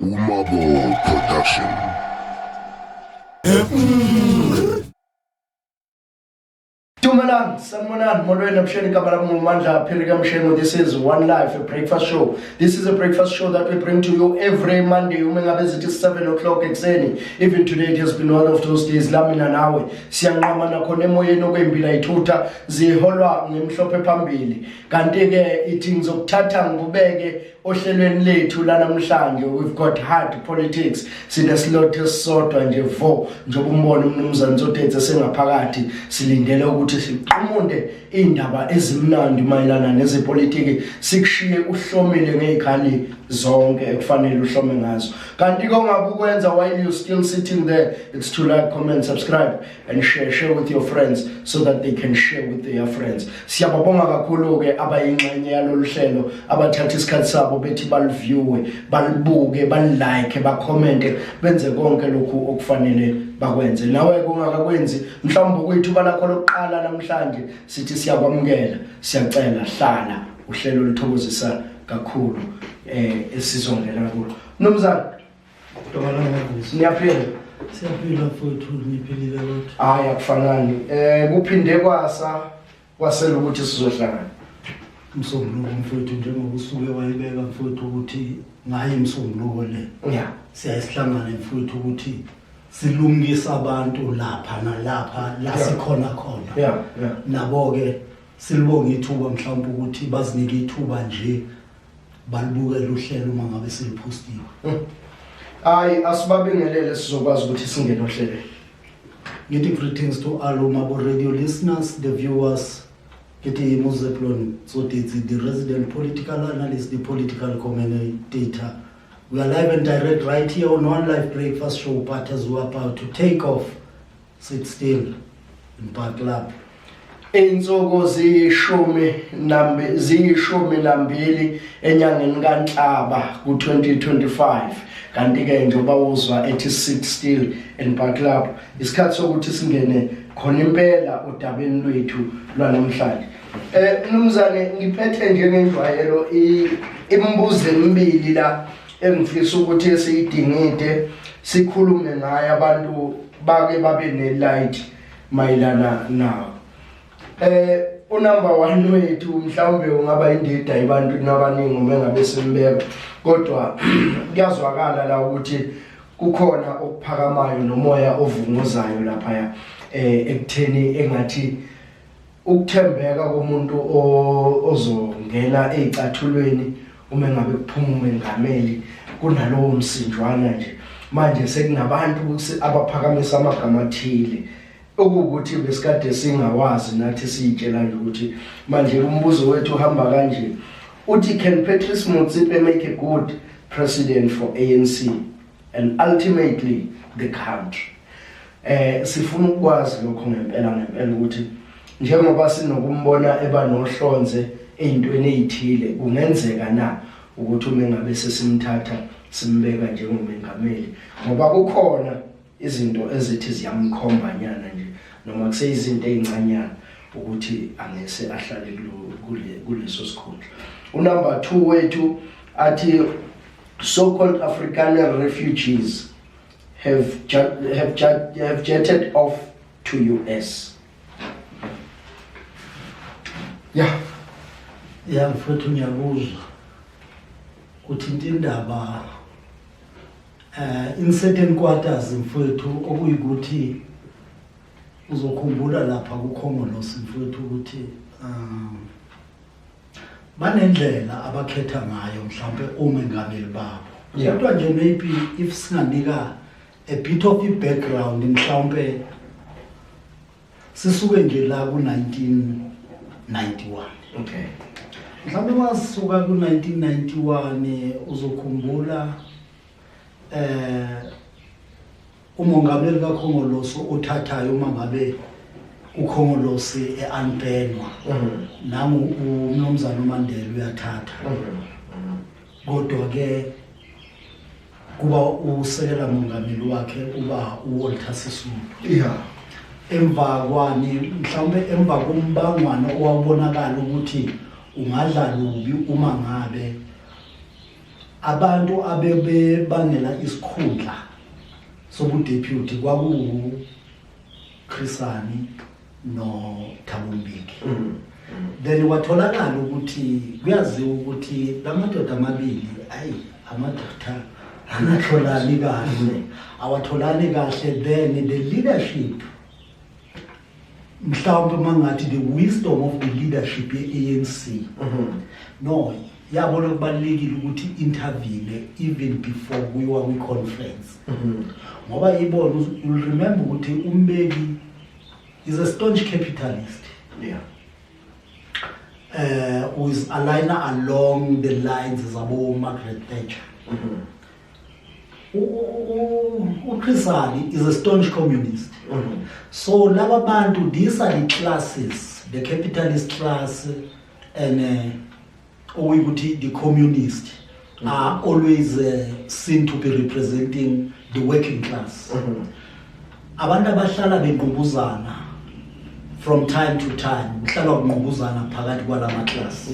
Umabo Production. Dumelang, sanibonani, molweni avuxeni igama lami nguMandla Phiri kaMshengu. This is One Life, a breakfast show. This is a breakfast show that we bring to you every Monday uma ngabe zithi 7 o'clock ekuseni. Even today it has been one of those days la mina nawe siyanqamana khona emoyeni okwembila ithutha ziholwa ngemhlophe phambili. Kanti-ke ithi ngizokuthatha ngikubeke ohlelweni lethu lanamhlanje. We've got hard politics, sinesilothe esisodwa nje vo, njengoba umbona umnumzane Tsotetsi sengaphakathi. Silindele ukuthi siqhumunde indaba ezimnandi mayelana nezepolitiki, sikushiye uhlomile ngezikhali zonke ekufanele uhlome ngazo. Kanti kongabe ukwenza while you still sitting there, it's to like, comment, subscribe and share with your friends so that they can share with their friends. Siyababonga kakhulu ke abayingxenye yalolu hlelo, abathatha isikhathi sabo bethi baliviewe, balibuke, balilike, bacommente, benze konke lokhu okufanele bakwenze. Nawe kungakakwenzi, mhlawumbe kuyithuba lakho lokuqala namhlanje, sithi siyakwamukela, siyacela hlala, uhlelo luthokozisa kakhulu esizongena kulo. Mnumzane. Niyaphila? Siyaphila mfowethu, niphilile kodwa? Hayi, akufanani. Kuphinde kwasa kwasela ukuthi sizohlangana. Umsombuluko mfowethu, njengoba usuke wayibeka mfowethu ukuthi ngayo imsombuluko le. Siyayisihlangane mfowethu ukuthi silungisa abantu lapha nalapha la sikhona khona. Nabo ke silibonga ithuba mhlawumbe ukuthi bazinike ithuba nje balibukele uhlelo uma ngabe siliphostiwe. Hayi, asibabingelele sizokwazi ukuthi singene ohlelweni. Ngithi greetings to all Umabo Radio listeners, the viewers. Ngithi Muzeplon Tsotetsi, the resident political analyst, the political commentator. We are live and direct right here on One Life Breakfast Show, but as we are about to take off, sit still and buckle up. Insuku 12 enyangeni kaNhlaba ku-2025. Kanti ke njengoba uzwa ethi sit still and buckle up, isikhathi sokuthi singene khona impela odabeni lwethu lwanamhlanje. Mnumzane, ngiphethe njengenjwayelo imibuzo emibili la engifisa ukuthi siyidingide, sikhulume ngayo, abantu bake babe ne-light mayelana nawo. Unumber 1 wethu mhlawumbe ungaba indida ebantwini abaningi uma ngabe simbeka, kodwa kuyazwakala la ukuthi kukhona okuphakamayo nomoya ovunguzayo lapha ekutheni engathi ukuthembeka komuntu ozongena ezicathulweni uma ngabe kuphuma umengameli kunalowo msinjwana nje. Manje sekunabantu abaphakamisa amagama athile okuwukuthi besikade singawazi nathi, siyitshela nje ukuthi manje umbuzo wethu uhamba kanje, uthi can Patrice Motsepe make a good president for ANC and ultimately the country? Sifuna ukwazi lokho ngempela ngempela ukuthi njengoba sinokumbona eba nohlonze ezintweni ezithile, kungenzeka na ukuthi uma ngabe sesimthatha simbeka njengomengameli, ngoba kukhona izinto ezithi ziyamkhomba nyana nje noma kuseyizinto ezincanyana ukuthi angese ahlale kuleso sikhundla. Unumber 2 wethu athi so called Afrikaner refugees have jetted off to US. Yeah. Yeah, mfowethu, ngiyakuzwa. Uthinta indaba in certain quarters mfowethu, okuyikuthi uzokhumbula lapha kuKhongolose mfowethu ukuthi banendlela abakhetha ngayo mhlawumbe omengameli babo. Kodwa nje maybe if singanika a bit of i background mhlawumbe sisuke nje la ku 1991. Mhlawumbe masuka ku 1991 uzokhumbula umongameli kaKhongolose othathayo uma ngabe uKhongolose eanpenwa, nangu umnumzana uMandela uyathatha, kodwa ke kuba usekela mongameli wakhe uba uWalter Sisulu. Emva kwani mhlawumbe emva kombangwana owabonakala ukuthi Ungadla lubi uma ngabe abantu abebebangela isikhundla sobudeputy kwakuwu Chris Hani no Thabo Mbeki. Then kwatholakala ukuthi kuyaziwa ukuthi lamadoda amabili, ayi, amadoda angatholani kahle, awatholani kahle. Then the leadership, mhlawumbe mangathi the wisdom of the leadership ye-ANC, no, yabona kubalulekile ukuthi intervene even before kuyiwa kwi-conference, ngoba ibona, you'll remember ukuthi uMbeki is a staunch capitalist who is aligner along the lines zabo Margaret Thatcher. uChris Hani is a staunch communist. So laba bantu, these are the classes, the capitalist class and okuyikuthi the communist are always seen to be representing the working class. Abantu abahlala benqubuzana from time to time, kuhlala kunqubuzana phakathi kwalama class.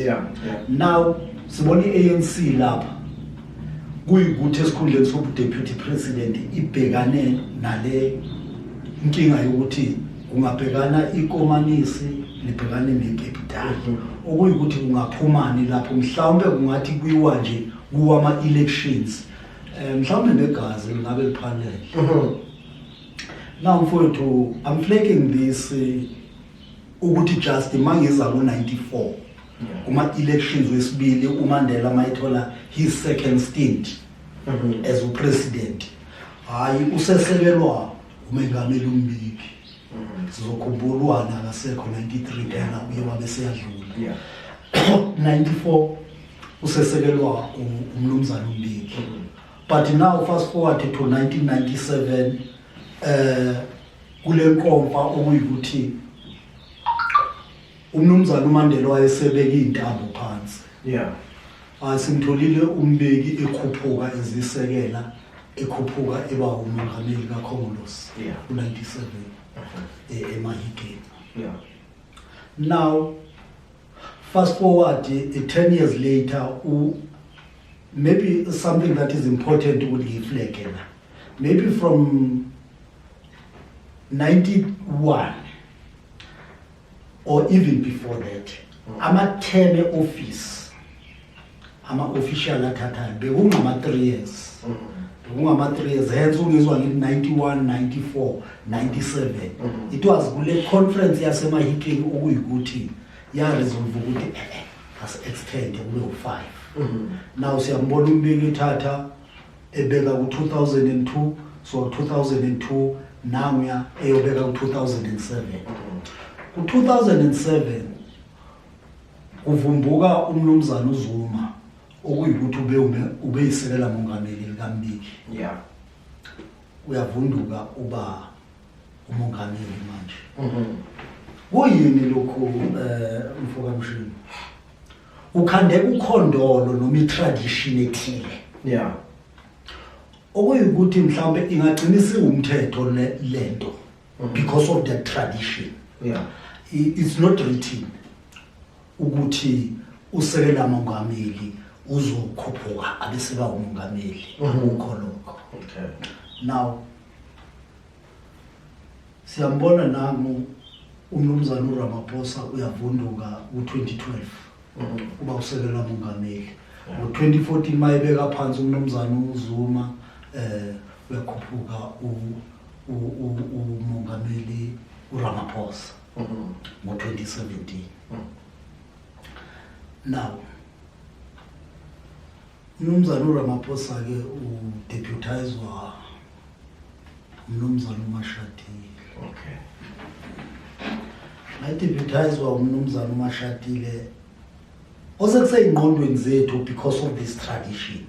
Now sibona i-ANC lapha kuyikuthi esikhundleni sobu-deputy president ibhekane nale nkinga yokuthi kungabhekana ikomanisi libhekane necapital, okuyikuthi kungaphumani lapho. Mhlawumbe kungathi kuyiwa nje kuwa ama-elections, mhlawumbe negazi lingabe liphalele. Now mfowethu, I'm flagging this ukuthi just mangiza ku-94, kuma-elections wesibili, uMandela mayithola his second stint as upresident, hayi, usesekelwa umengameli uMbeki. Sizokhumbulwana, akasekho 93 phela, uye wabe seyadlula. 94 usesekelwa umnumzana uMbeki, but now fast forward to 1997, kule nkomfa okuyikuthi umnumzana uMandela wayesebeka intambo phansi. Asimtholile uMbeki ekhuphuka ezisekela, ekhuphuka eba umongameli kaKhongolose ku-97 eMahikeng. Now fast forward 10 years later, maybe something that is important ukuthi ngiyiflage la, maybe from 91 or even before that, ama-term e-office, ama-official athathayo bekungama-3 years, bekungama-3 years. Hence ungizwa ngithi 91, 94, 97, it was kule conference yaseMahikeng okuyikuthi ya-resolve ukuthi asi-extend kube u-5. Now siyambona uMbeki ethatha ebeka ku-2002, so 2002 nanguya eyobeka ku-2007. Ku-2007 kuvumbuka umnumzana uZuma, okuyikuthi ubeyisekela mongameli likaMbeki. Uyavunduka, uba umongameli manje. Kuyini lokhu, mfoka Mshini? Ukhandeka ukhondolo noma i-tradition ethile okuyikuthi mhlawumbe ingagcina isiwumthetho lento because of that tradition. It's not written ukuthi usekela mongameli uzokhuphuka abeseba umongameli, akukho lokho. Now siyambona nangu umnumzana uRamaphosa uyavunduka ku-2012, uba usekela mongameli. Ngo-2014 mayebeka phansi umnumzana uZuma, uyakhuphuka umongameli uRamaphosa ngo-2017. Now umnumzana uRamaphosa ke udeputizwa umnumzana uMashatile. Mayideputizwa umnumzana uMashatile, osekuseyingqondweni zethu because of this tradition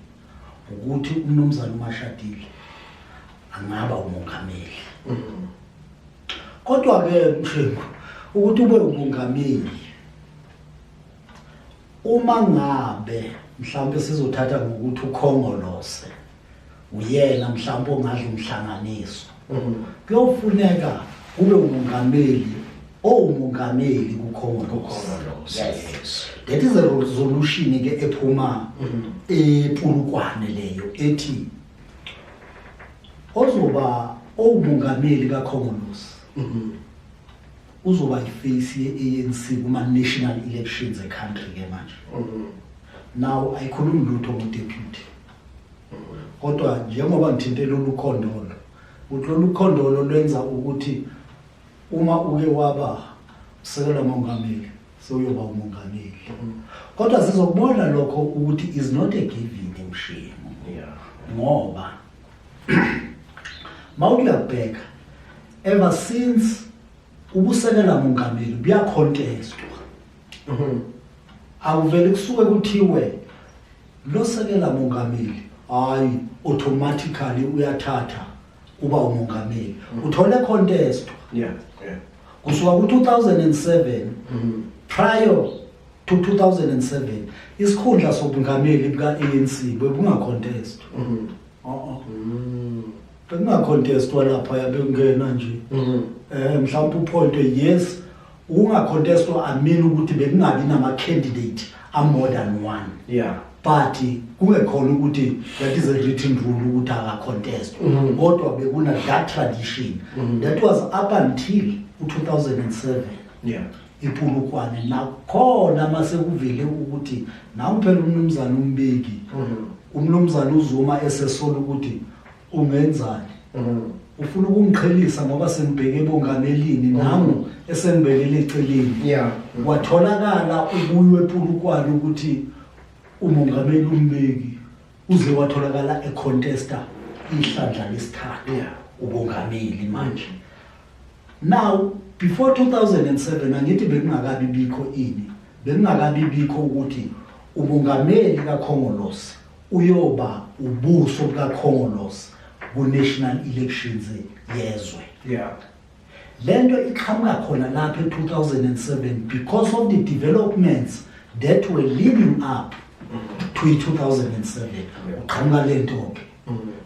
ukuthi umnumzana uMashatile angaba umongameli. Kodwa ke Mshengu, ukuthi ube umongameli, uma ngabe mhlawumbe sizothatha ngokuthi uKhongolose uyena mhlawumbe ongadla umhlanganiso, kuyofuneka kube umongameli. owumongameli kuKhongolose. KuKhongolose, Yes. yes. That is a resolution ke ephuma ePulukwane leyo ethi ozoba owumongameli kaKhongolose uzoba iface ye-ANC kuma-national elections e-country ke manje. Now ayikhulumi lutho ngo-deputy, kodwa njengoba ngithinte lolu khondolo, ukuthi lolu khondolo lwenza ukuthi uma uke waba usekela mongameli, sewuyoba umongameli. Kodwa sizokubona lokho ukuthi is not a given, Mshengu, ngoba mawuthi uyabheka, ever since ubusekela mongameli buyacontestwa, akuvele kusuke kuthiwe lo sekela mongameli, hayi, automatically uyathatha uba umongameli, uthole contest. Kusuka ku-2007, prior to 2007, isikhundla sobungameli buka-ANC bebungacontest. Uh-uh. Bekungacontestwa lapha, bekungena nje mhlawumbe upoint, yes. Ukungacontestwa, I mean ukuthi bekungabi nama-candidate a-more than one, but kungekhona ukuthi that is a written rule ukuthi akacontest, kodwa bekuna that tradition. That was up until u-2007, iPulukwane nakhona mase kuvele ukuthi nawu phela umnumzana uMbeki, umnumzana uZuma esesola ukuthi ungenzani, ufuna ukungiqhelisa ngoba sengibheke ebongamelini, nangu esengibekele eceleni. Kwatholakala ubuywe ePulukwane ukuthi umongameli uMbeki uze watholakala econtesta ihlandla lesithathu ubongameli manje. Now before 2007, angithi bekungakabi bikho ini, bekungakabi bikho ukuthi umongameli kaKhongolose uyoba ubuso bukaKhongolose ku-national elections yezwe. Lento iqhamuka khona lapha e-2007 because of the developments that were leading up to i-2007. Uqhamuka lento ke,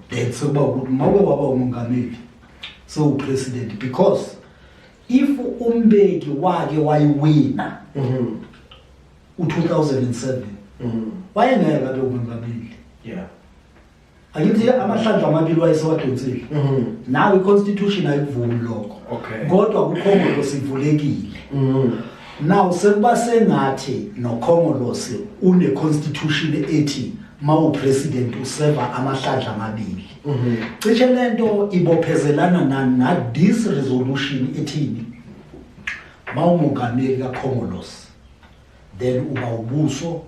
then sekuba ukuthi mawuke waba umongameli, sewupresident, because if uMbeki wake wayiwina u-2007, wayengeke abe umongameli. Angithi amahlandla amabili wayesewadonsile. Nawe i-constitution ayikuvumi lokho. Kodwa kuKhongolose ivulekile. Now sekuba sengathi noKhongolose une-constitution ethi mawu-president useva amahlandla amabili. Cishe lento ibophezelana na this resolution ethini, mawumongameli kaKhongolose then uba ubuso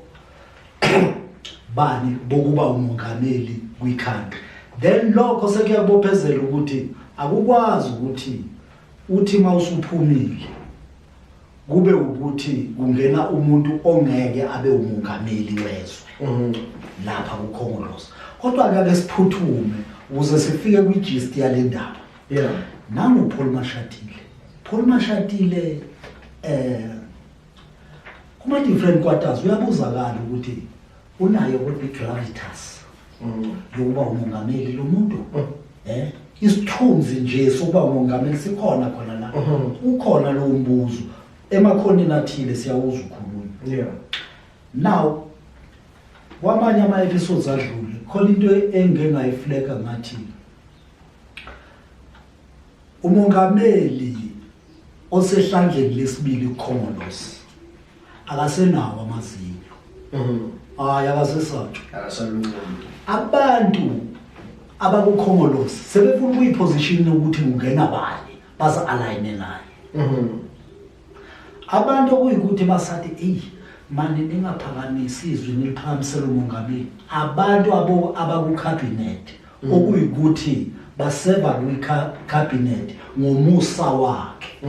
bani bokuba umongameli kwi-country. Then lokho sekuyakubophezela ukuthi akukwazi ukuthi uthi mawusuphumile kube ukuthi kungena umuntu ongeke abe umongameli wezwe lapha kuKhongolose. Kodwa ke ake siphuthume ukuze sifike kwi-gist yale ndaba. Nangu Paul Mashatile, Paul Mashatile kuma different quarters uyabuzakala ukuthi unayo kodwa i-gravitas yokuba umongameli lo muntu, isithunzi nje sokuba umongameli sikhona khona la. Ukhona lo mbuzo emakhoneni athile, siyawuzwa ukhulunywa. Now kwamanye ama-episodes adlule khona into engike ngayifleka, ngathi umongameli osehlandleni lesibili kuKhongolose akasenawo amazinyo, hayi, akasesatshwa. Akasalungi. Abantu abakuKhongolose sebefuna ukuyiposition ukuthi kungena bani bazi-align naye. Abantu okuyikuthi basathi, eyi mani, ningaphakamisi izwi niliphakamisela umongameli, abantu abo abakukhabinet, okuyikuthi baseva kwi-cabinet ngomusa wakhe.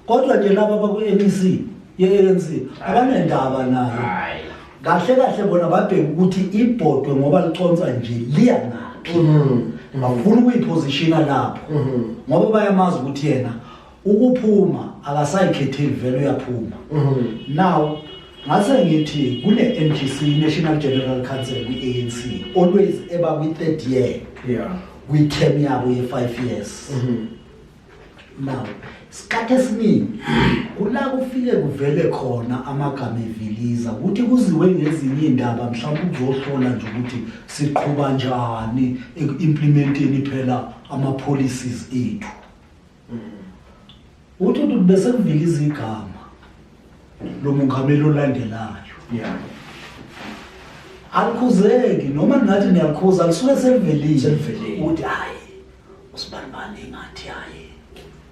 Kodwa nje laba abaku-NEC ye-ANC abanendaba naye. Hayi. Kahle kahle bona babheka ukuthi ibhodwe ngoba liconsa nje liya ngaphi, bafuna ukuyipositiona lapho ngoba bayamazi ukuthi yena ukuphuma akasayikhetheli, vele uyaphuma. Now ngase ngithi kune-NGC, National General Council kwi-ANC, always eba kwi-third year kwi-term yabo ye-5 years. Now Isikhathi esiningi kula kufike kuvele khona amagama eviliza ukuthi kuziwe ngezinye iy'ndaba mhlawumbe ukuzohlola nje ukuthi siqhuba njani eku-implementeni phela ama-policies ethu. Uthi uthi bese kuviliza igama lomongameli olandelayo. Alikhuzeki noma ningathi niyalikhuza lisuke selivelile. Selivelile. Ukuthi hhayi usibanibani ngathi hayi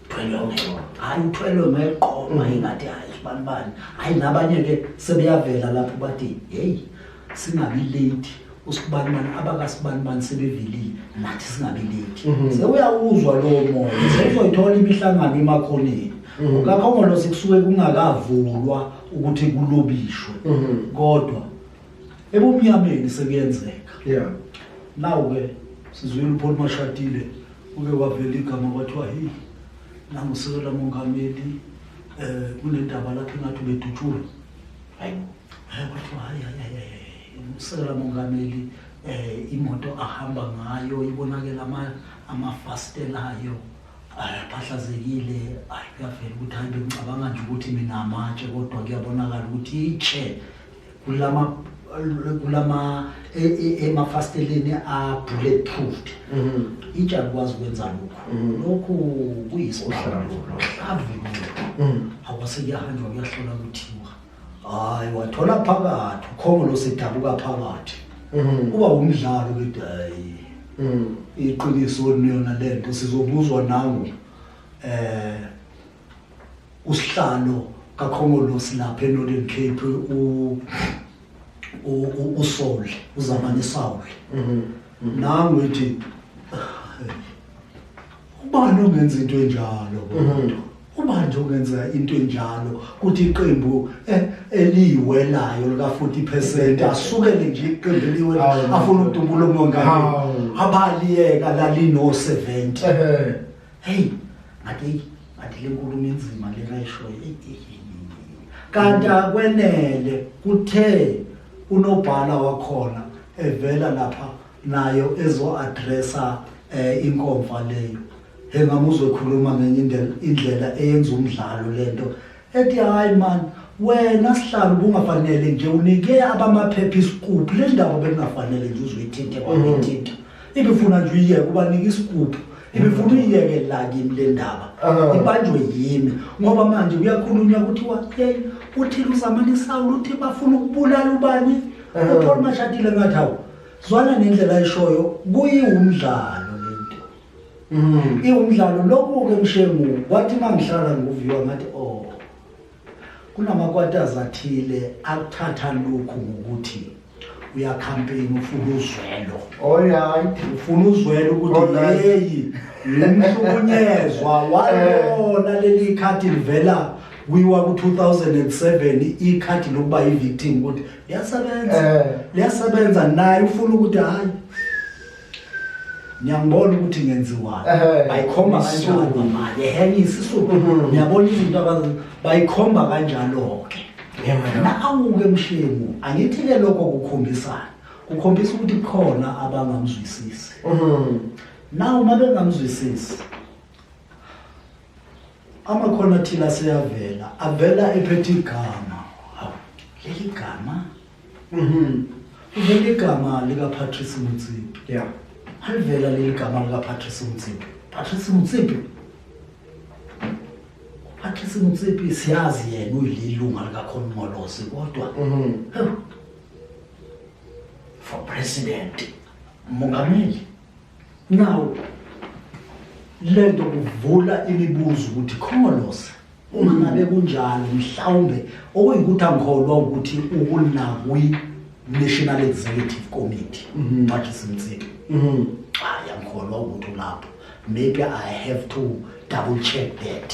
uthwelwe ngeqoma hayi uthwelwe ngeqoma ingathi hayi usibanibani hayi nabanye ke sebeyavela lapho bathi hey singabi late usibanibani abakasibanibani sebevelile nathi singabi late mhm. sewuyawuzwa lowo moya sewuzoyithola imihlangano emakhoneni mhm. kakhongolose kusuke kungakavulwa ukuthi kulobishwe mhm. kodwa ebumnyameni sekuyenzeka yeah nawu ke sizwile uPaul Mashatile uke wavela igama kwathiwa hey nangusekela mongameli eh kunendaba lapho engathi ubedutshulwa hayi hayi kwathiwa hayi hayi hayi usekela mongameli eh imoto ahamba ngayo ibonakela ama amafastelayo aphahlazekile hayi kuyavela ukuthi hayi bengicabanga nje ukuthi mina amatshe kodwa kuyabonakala ukuthi itshe kulama kulama e, e, emafasteleni a bullet proofed mhm. itshe alikwazi ukwenza lokhu mhm. lokhu kuyisihlavu hlavu mhm. awase kuyahanjwa kuyahlola kuthiwa hayi wathola phakathi ukhongolo sedabuka phakathi kuba umdlalo bethi hayi iqiniso liyona lento sizobuzwa nangu eh usihlalo kakhongolose lapha eNorthern Cape u uSaul uZamani Saul mhm. nangu ethi ubani ongenza into enjalo kodwa mhm. ubani nje ongenza into enjalo kuthi iqembu eh, eliyiwelayo lika 40% asukele nje iqembu eliyiwelayo afuna ukudubula umongameli abaliyeka lalino 70 hey ngathi ngathi le nkulumo inzima le kayishoyo kanti akwenele kuthe unobhala wakhona evela lapha nayo ezo-addressa eh inkomfa leyo engamuzwe ekhuluma ngenye indlela eyenza umdlalo lento ethi hayi man wena sihlalo ubungafanele nje unike abamaphepha isigubhu le ndaba bekungafanele nje uzoyithinte kwayithinta ibifuna nje uyiyeke ubanike isigubhu ibifuna uyiyeke la kimi le ndaba ibanjwe yimi ngoba manje kuyakhulunywa kuthiwa hey uthile uzamani Sawulu uthi bafuna ukubulala ubani uPaul Mashatile ngathi hawu zwana nendlela ayishoyo kuyiwumdlalo lento iwumdlalo lokhu-ke mshengu kwathi uma ngihlala nguviwa ngathi oh kunamakwatazi athile akuthatha lokhu ngokuthi uyakhampeyina ufuna uzwelo Alright. ufuna uzwelo ukuthi Alright. yeyi ngumhlukunyezwa walona leli khadi livela kuyiwa ku-2007 ikhadi lokuba i-victim ukuthi liyasebenza liyasebenza naye ufuna ukuthi hhayi ngiyangibona ukuthi ngenziwani bayikhomba kanjalo mali ehe ngiyisisuku mhm. ngiyabona izinto abazi bayikhomba kanjalo-ke nawu-ke mshengu angithi-ke lokho kukhombisana kukhombisa ukuthi kukhona abangamzwisisi mhm. nawu uma bengamzwisisi amakhona athile aseyavela avela ephethe igama hawu leli gama Mhm. Uvela igama lika Patrice Motsepe. Yeah. Alivela leli gama lika Patrice Motsepe. Patrice Motsepe. Patrice Motsepe siyazi yena uyilunga lika Khongolose kodwa. Mhm. For president. Mongameli. Now lento kuvula imibuzo ukuthi Khongolose uma ngabe kunjalo mhlawumbe okuyikuthi angikholwa ukuthi ukunakwi National Executive Committee Patrice Motsepe hayi angikholwa ukuthi ulapho maybe I have to double check that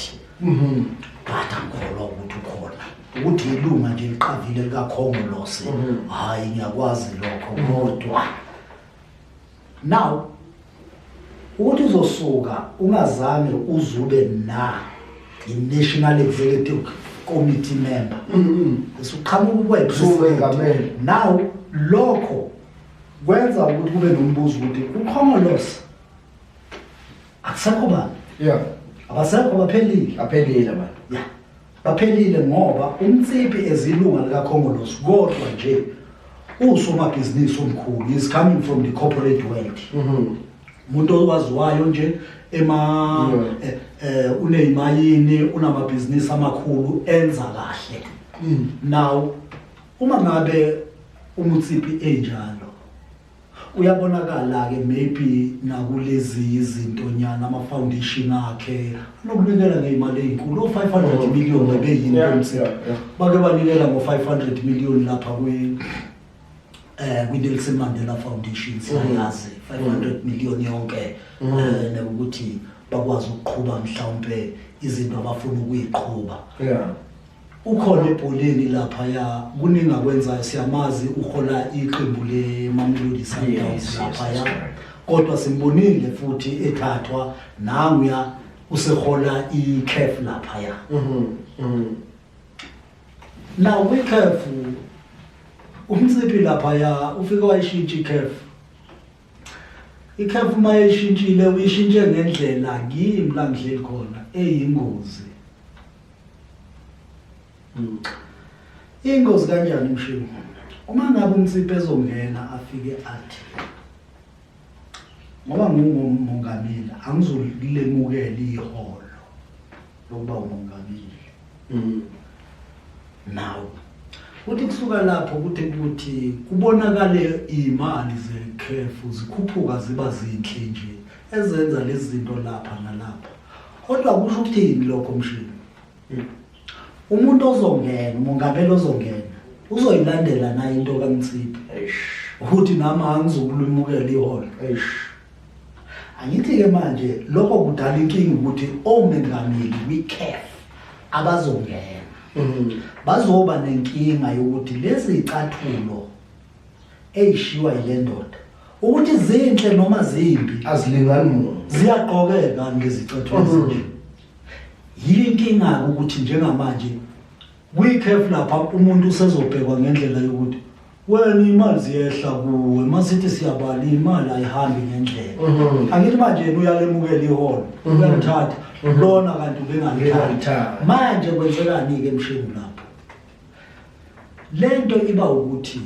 but angikholwa ukuthi ukhona ukuthi ilunga nje liqavile likaKhongolose hayi ngiyakwazi lokho kodwa Now ukuthi uzosuka ungazange uzube na i-National Executive Committee member usuqhamuka ukuba i-president now lokho kwenza ukuthi kube nombuzo ukuthi ukhongolose akusekho bani yeah Abasekho, baphelile. Aphelile abantu. Ya, baphelile ngoba uMotsepe ezilunga likaKhongolose, kodwa nje usomabhizinisi omkhulu, is coming from the corporate world. Umuntu owaziwayo nje ema uneyimayini, unamabhizinisi amakhulu, enza kahle. Now uma ngabe uMotsepe enjalo, uyabonakala ke maybe nakulezi izinto nyana, ama foundation akhe anokunikela ngeimali ezinkulu, o 500 million bebeyini uMotsepe. Bake banikela ngo 500 million lapha kwi Nelson Mandela Foundation, siyayazi 500 million yonke, nokuthi bakwazi ukuqhuba mhlawumbe izinto abafuna ukuyiqhuba. Ukhona ebholeni lapha, ya, kuningi akwenzayo, siyamazi, uhola iqembu le Mamelodi Sundowns lapha, ya. That's correct. Kodwa simbonile futhi ethathwa nanguya, usehola iCAF lapha, ya. Now kwiCAF, uMotsepe lapha, ya, ufike wayishintsha iCAF. ICAF uma eyishintshile, uyishintshe ngendlela kimi la ngihleli khona eyingozi. Ingozi kanjani, mshiwo? Uma ngabe uMotsepe ezongena afike athi, ngoba ngingumongameli, angizolemukela iholo lokuba umongameli. Now kuthi kusuka lapho kuthi kubonakale imali zeCAF zikhuphuka, ziba zinhle nje, ezenza lezi zinto lapha nalapha, kodwa kusho ukuthini lokho, mshini? Umuntu ozongena, umongameli ozongena, uzoyilandela naye into kaMotsepe ukuthi nami angizokulimukela iholo. Angithi-ke manje lokho kudala inkinga ukuthi omengameli kwi-CAF abazongena bazoba nenkinga yokuthi lezi zicathulo eyishiwa yile ndoda, ukuthi zinhle noma zimbi, azilingani muntu. Ziyagqokeka lezi zicathulo ezinje. Yini inkinga-ke ukuthi njengamanje kwi-CAF lapha umuntu usezobhekwa ngendlela yokuthi wena imali ziyehla kuwe, masithi siyabala imali ayihambi ngendlela. Angithi manje yena uyalemukela iholo, uyalithatha lona, kanti ubengalithathi. Ubengalithathi. Manje kwenzekani-ke, mshengu, lapho? Lento iba ukuthi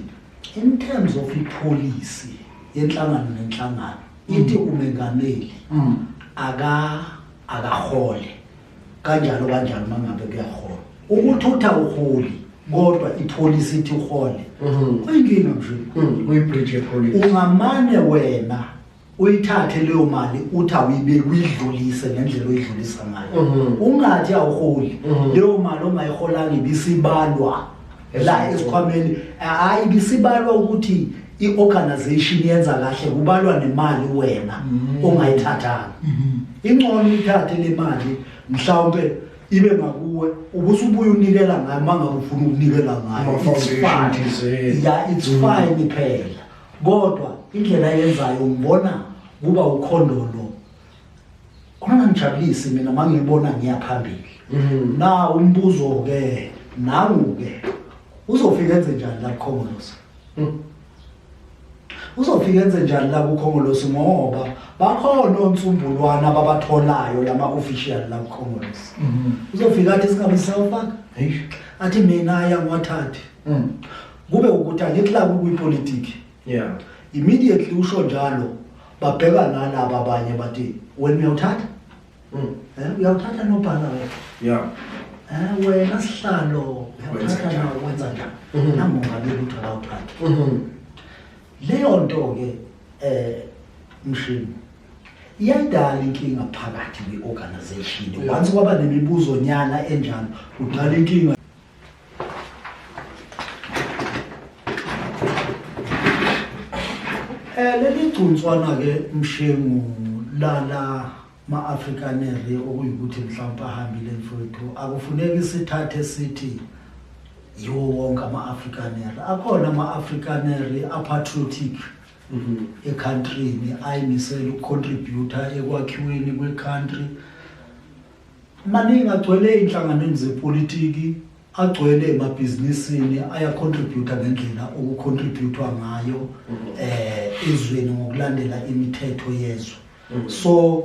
in terms of ipolicy yenhlangano nenhlangano ithi umengameli akahole kanjalo kanjalo, mangabe kuyahola ukuthutha uholi, kodwa ipolicy ithi uhole, kuyinkinga, mshengu. Kuyi-breach yepolicy. Ungamane wena uyithathe leyo mali, uthi awuyibeki, uyidlulise ngendlela oyidlulisa ngayo, ungathi awuholi. Leyo mali ongayiholanga ibisibalwa la esikhwameni, hayi, ibisibalwa ukuthi i-organization yenza kahle, kubalwa nemali wena ongayithathanga. Ingcono uyithathe le mali, mhlawumbe ibe ngakuwe, ubusubuye unikela ngayo uma ngabe ufuna ukunikela ngayo. It's Ama-foundation fine. thizeni. Ya, it's fine phela, kodwa indlela yenzayo ngibona kuba ukhondolo ongangijabulisi mina mangibona ngiya phambili. Na umbuzo ke nangu ke, uzofika enze njani la kuKhongolose? Uzofika enze njani la kuKhongolose? Ngoba bakhona onsumbulwana ababatholayo lama official la kuKhongolose. Uzofika athi singabe sisawufaka, athi mina ayangiwathathi, kube ukuthi angithi la kuyipolitiki. Immediately usho njalo, babheka nalaba abanye, bathi wena uyawuthatha, uyawuthatha nobhala wena, wena sihlalo uyawuthatha Wenza na wenza njani namongameli ukuthi akawuthathi? Leyo nto ke, mshini, iyadala inkinga phakathi kwe-organization. Once kwaba nemibuzo nyana enjalo, kudala inkinga. Leli gcunswana ke, mshengu, lala ma-Afrikaneri, okuyikuthi mhlawumbe ahambile, mfowethu, akufuneki sithathe sithi yiwo wonke ama-Afrikaneri akhona. Ama-Afrikaneri apatriotic ecountryni, ayimisela ukucontributa ekwakhiweni kwe-country, maningi, agcwele ey'nhlanganweni zepolitiki, agcwele emabhizinisini, ayacontributa ngendlela okucontributwa ngayo ezweni ngokulandela imithetho yezwe. So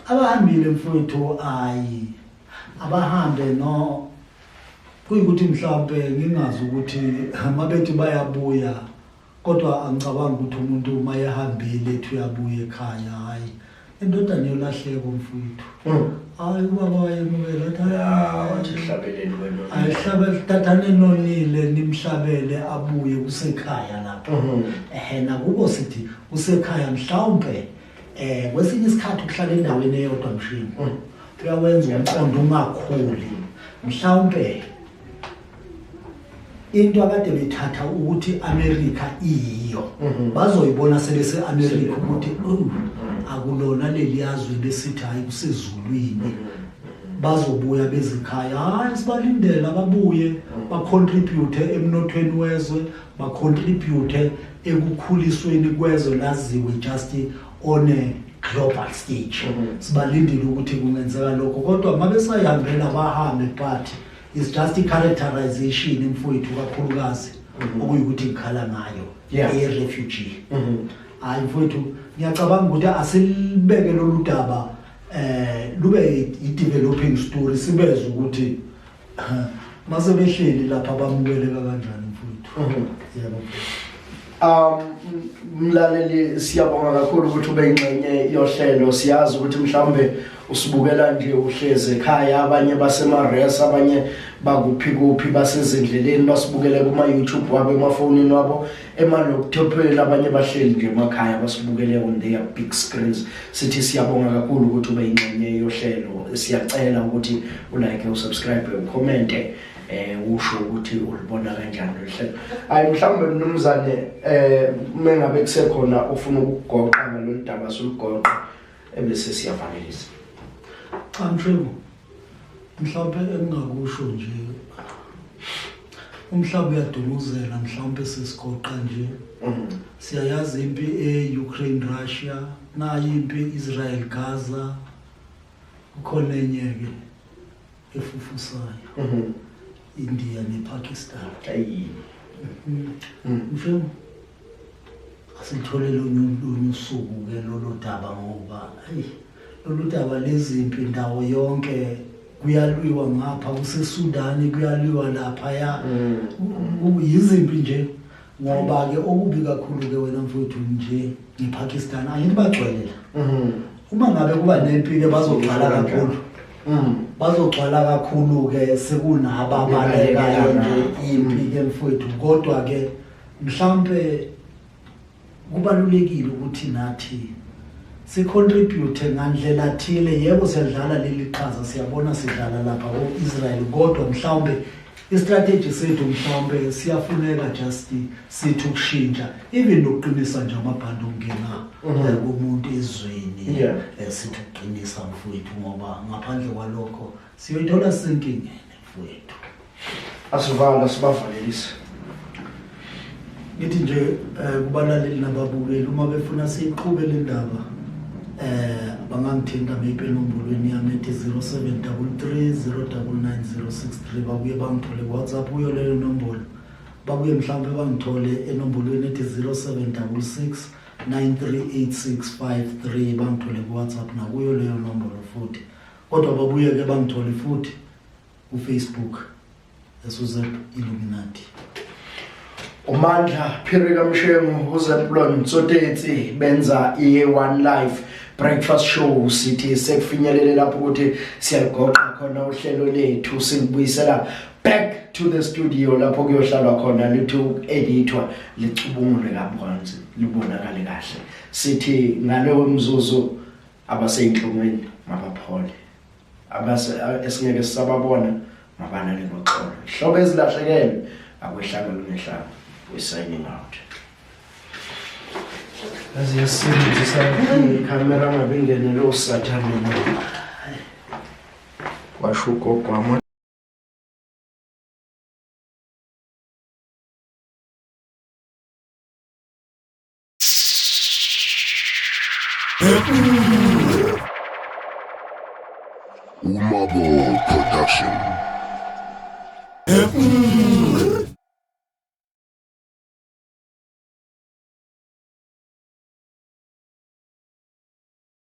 Abahambile mfowethu, ayi abahambe no kuyikuthi mhlawumbe ngingazi ukuthi mabethi bayabuya, kodwa angicabangi ukuthi umuntu uma ehambile ethi uyabuya ekhaya. Hayi, indodana yolahleko mfowethu. Hayi, ubaba wayemukela athi wathi hlabeleni wena. Ayihlabe thathane nonile nimhlabele abuye, kusekhaya lapho. Ehe, nakubo sithi kusekhaya. Mhlawumbe kwesinye isikhathi ukuhlala endaweni eyodwa, mshini, kuyawenza umqondo ungakhuli. Mhlawumbe into akade bethatha ukuthi America iyiyo, bazoyibona sebese America ukuthi oh, akulona leli yazwe besithi hayi kusezulwini. Bazobuya bezikhaya. Hayi, sibalindele ababuye bacontribute emnothweni wezwe, bacontribute ekukhulisweni kwezwe, laziwe just on a global stage. Sibalindile ukuthi kungenzeka lokho, kodwa mabesayihambela bahambe, but it's just i-characterization mfowethu, kakhulukazi okuyikuthi ngikhala ngayo ye-refugee. Hayi mfowethu, ngiyacabanga ukuthi asilibeke lolu daba lube i-developing story, sibeze ukuthi mase behleli lapha bamukeleka kanjani mfowethu. Yebo. Mlaleli, siyabonga kakhulu ukuthi ube ingxenye yohlelo. Siyazi ukuthi mhlawumbe usibukela nje uhlezi ekhaya, abanye basema-res, abanye bakuphi kuphi, basezindleleni, basibukele kuma-YouTube wabo, emafonini wabo, ema-laptopeni, abanye bahleli nje emakhaya basibukele on their big screens. Sithi siyabonga kakhulu ukuthi ube ingxenye yohlelo. Siyacela ukuthi ulike, usubscribe, ucommente, usho ukuthi ulibona kanjani lolu hlelo. Hayi, mhlawumbe mnumzane, mengabe kusekhona ufuna ukugoqa ngalolu daba, sulugoqa ebese siyavalelisa. Cha mfowethu, mhlawumbe engingakusho nje, umhlaba uyadumuzela. Mhlawumbe sesigoqa nje, siyayazi impi e-Ukraine Russia, nayo impi Israel Gaza, kukhona enye ke efufusayo, India nePakistan. Ayi. Mfowethu, asithole lonye usuku ke lolu daba, ngoba hayi, lolu daba lezimpi ndawo yonke kuyalwiwa, ngapha kuseSudan kuyalwiwa, laphaya yizimpi nje. Ngoba ke okubi kakhulu ke wena mfowethu nje ngePakistan, angithi bagcwele la, uma ngabe kuba nempi ke bazogcwala kakhulu, bazogcwala kakhulu ke sekunaba abalekayo nje impi ke mfowethu. Kodwa ke mhlambe kubalulekile ukuthi nathi sicontribute ngandlela thile. Yebo, siyadlala leli qhaza, siyabona sidlala lapha ko-Israel, kodwa mhlawumbe istrategy sethu mhlawumbe siyafuneka just sithi ukushintsha, even nokuqinisa nje amabhandi okungena komuntu ezweni. Sithi ukuqinisa mfowethu, ngoba ngaphandle kwalokho siyoyithola sisenkingeni mfowethu. Asivala, sibavalelise. Ngithi nje kubalaleli nababukeli, uma befuna siyiqhube le ndaba, bangangithinta maybe enombolweni yami ethi 0733 099063. Babuye bangithole ku-WhatsApp kuyo leyo nombolo. Babuye mhlawumbe bangithole enombolweni ethi 0766 938653, bangithole ku-WhatsApp nakuyo leyo nombolo futhi. Kodwa babuye-ke bangithole futhi kuFacebook esuZep Illuminati. uMandla Phiri kaMshengu, uZeblon Tsotetsi, benza iye One Life Breakfast Show. Sithi sekufinyelele lapho ukuthi siyaligoqa khona uhlelo lethu, silibuyisela back to the studio lapho kuyohlalwa khona, lithi uku-edithwa, licubungulwe kabanzi, libonakale kahle. Sithi ngalowo mzuzu abaseyinhlungwini mabaphole, abase esingeke sisababona mabalale ngoxolo, ihlobo ezilahlekelwe akwehlanga lungehlanga. We signing out. Yazi yasebenzisa ikhamera ngabe ingenele usathane, washo ugogo wami. Umabo Production.